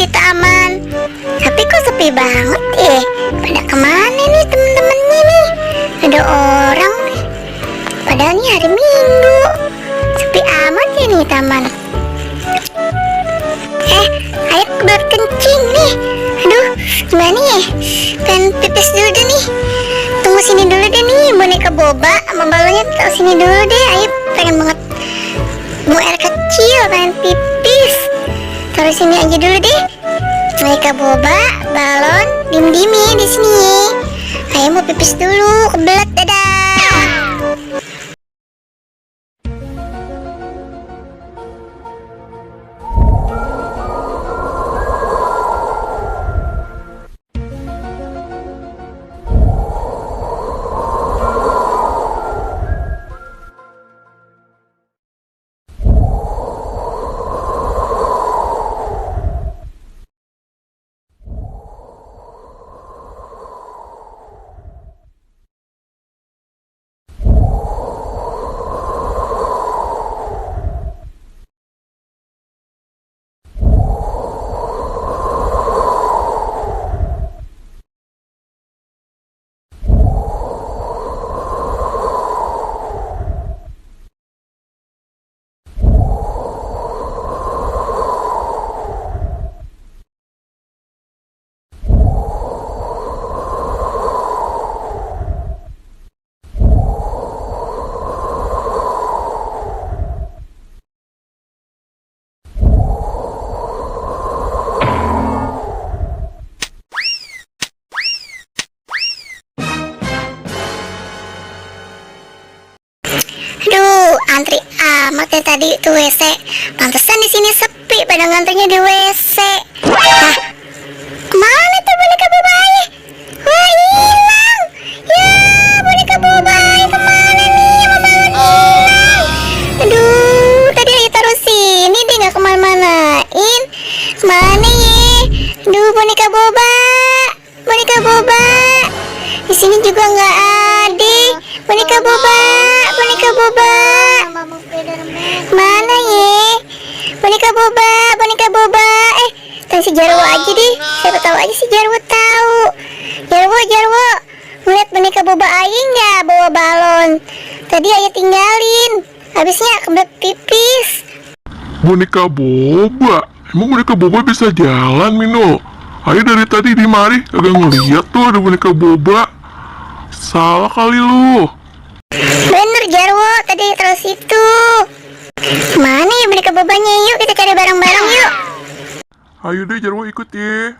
kita aman. Tapi kok sepi banget ya? Pada kemana nih temen-temennya nih? Ada orang nih. Padahal ini hari Minggu. Sepi amat ya nih taman. Ayo kebelet kencing nih. Aduh, gimana ya? Pengen pipis dulu deh nih. Tunggu sini dulu deh nih, boneka boba sama balonnya taruh sini dulu deh. Ayo, pengen banget buang air kecil, pengen pipis. Taruh sini aja dulu deh. Boneka boba, balon, diem-diem ya di sini ya. Ayo mau pipis dulu, kebelet, dadah. Aduh, antri amat ya tadi tuh WC. Pantesan di sini sepi pada ngantrinya di WC. Nah, kemana tuh boneka bobai? Wah, hilang. Ya, boneka bobai kemana nih? Sama balon hilang. Aduh, tadi lagi taruh sini deh nggak kemana-manain. Kemana ya? Aduh, boneka boba. Boneka boba. Di sini juga nggak ada. Boneka boba. Boneka boba. Mana ya? Boneka boba, boneka boba. Tanya si Jarwo aja deh. Siapa tahu aja si Jarwo tahu. Jarwo. Ngeliat boneka boba aja nggak bawa balon? Tadi aja tinggalin. Habisnya kebelet pipis. Boneka boba? Emang boneka boba bisa jalan, Mino? Ayo dari tadi di mari kagak ngeliat tuh ada boneka boba. Salah kali lu. Bener Jarwo, tadi terus itu. Mana ya boneka bobanya? Yuk kita cari bareng-bareng yuk. Ayo deh Jarwo ikut ya.